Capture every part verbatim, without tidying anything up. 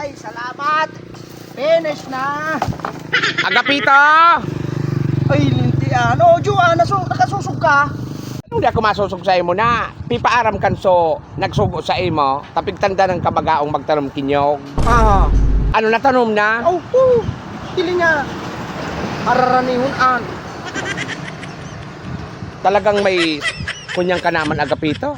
Ay, salamat. Finish na. Agapito! Ay, linti ah. No, Ju, ah, nasu- nakasusog ka. Anong di ako masusog sa imo na? Pipaaram kan so, nagsugo sa imo, tapigtanda ng kabagaong magtanom kinyog. Ah. Ano, natanom na? Oh, oh. Pili niya. Araranihon an. Talagang may kunyang ka naman, Agapito.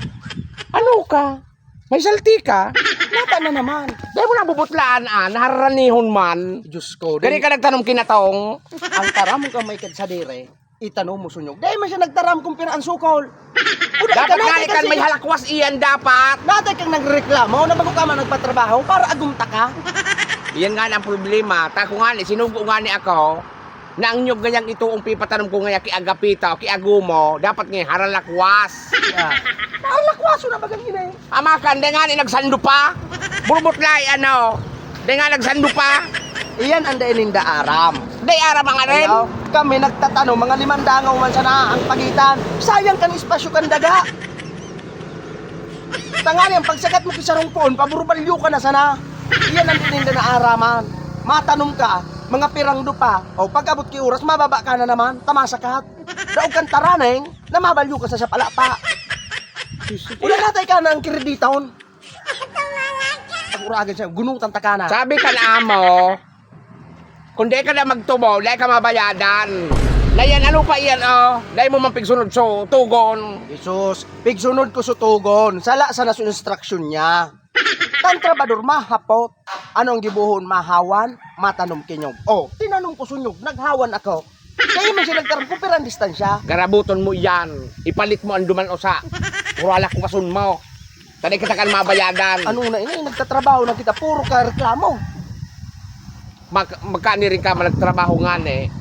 Ano ka? May salti ka? Nata na naman. Dahil mo nabubutlaan, ah, nararanihon man. Diyos ko, Dali dali. Ka nagtanom kinatong. Ang taram ka may kadsadire, itanom mo sunyog. Dahil man siya nagtaram kung pira ang sukol. Uda, Dapat ikaw, nga natay kan may kay halakwas iyan dapat. Natay kang nagreklamo na bago ka man nagpatrabaho para agumta ka. Iyan nga ang problema. Tako nga ni, sinugo nga ni ako. Na ang nyog ngayang itoong pipatanom ko ngaya ki Agapito, ki Agumo, dapat nga haralakwas. Yeah. Haralakwaso na bagang ina eh. Amakan, dai ngani nagsando pa. Burbutlay, ano? Dai nga nagsando pa. Iyan ang dai ninda aram. Dai aram ang arin. Ayaw, kami nagtatanom, mga limang dangaw man sana ang pagitan. Sayang kan espasyo kan daga. Tangani, ang pagsakat mo ki sarong poon, paburbalyo ka na sana. Iyan ang dai ninda naaraman. Matanom ka, mga pirang dupa, o pag-abot ki oras, mababa ka na naman, tamasakat. Daog kan taraneng, na mabalyo ka sa siya pala pa. Wala na tayo ka na ang krediton. Pag-uragan siya, gunutan ta ka na. Sabi kan amo, kung di ka na magtubo, di ka mabayadan. Na yan, ano pa yan, oh? Dai mo man pigsunod so tugon. Jesus, pigsunod ko so tugon. Sala sana so instruction niya. Kan trabador, mahapot. Ano ang gibohon? Mahawan, matanom kinyog. Oh, tinanom ko sunyog, naghawan ako. Kaya man siya nagtaram kung pirang distansya. Garabuton mo yan. Ipalit mo ang duman usa. Puro alakwason mo. Tadi kita kan mabayadan. Ano na ini? Nagtatrabaho na kita. Puro ka reklamo. Mag magkani rin ka man nagtrabaho ngani.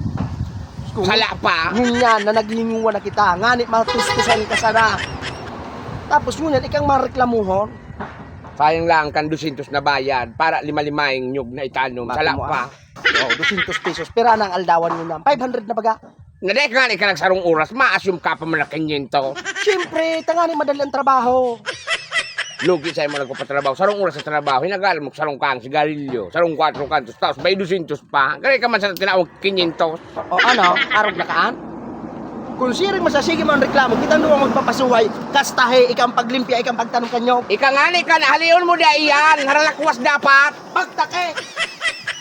Kung Sala pa. Ngunyan na naghinguwa na kita. Ngani matustusan ka sana. Tapos ngunyan, ikang mareklamuhon. Sayang lang kan dosyentos na bayad para lima-lima yung nyug na itanom. Bati Sala mo, pa. Ah. Oh, dosyentos pesos. Pira na ang aldawan mo na? Five hundred na baga? Na di ka nga ka nagsarong oras, ma-assume ka pa man na kinyentos. Siyempre, tangani madali ang trabaho. Lugi sa imo nagpapatrabaho. Sarong oras sa trabaho, hinagalan mo sarong kang sigarilyo, sarong kwatro kantos, tapos may dosyentos pa. Gari ka man sa tinawag kinyentos. O ano, arog na kaan? Kung siring masasige mo ang reklamo, kita mo ang magpapasuhay, kastahe, ikaw ang paglimpya, ikaw ang pagtanom kanyog. Ika nga ni ka, nahalion mo da iyan, haralakwas dapat. Pagtake!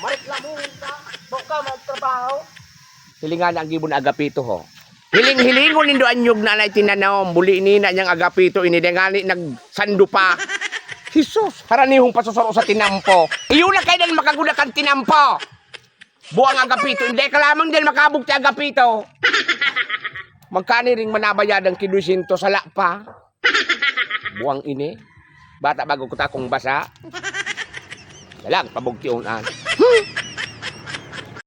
Mareklamuhon ka, baka magtrabaho. Hilingan na ang gibo na Agapito, ho. Hiling-hilingon nindo an nyog na anay tinanom. Buli ni na niyang Agapito, ini dengani nagsando pa. Jesus, haranihong pasusaro sa tinampo. Iyo na kayo na makaguda kan tinampo. Buang Agapito, hindi ka lamang din makabugti Agapito. Magkani ring manabayadan ki dosyentos, sala pa. Buang ini. Bata bago ko takong basa. Dalag, pabugtiunan. Hmm.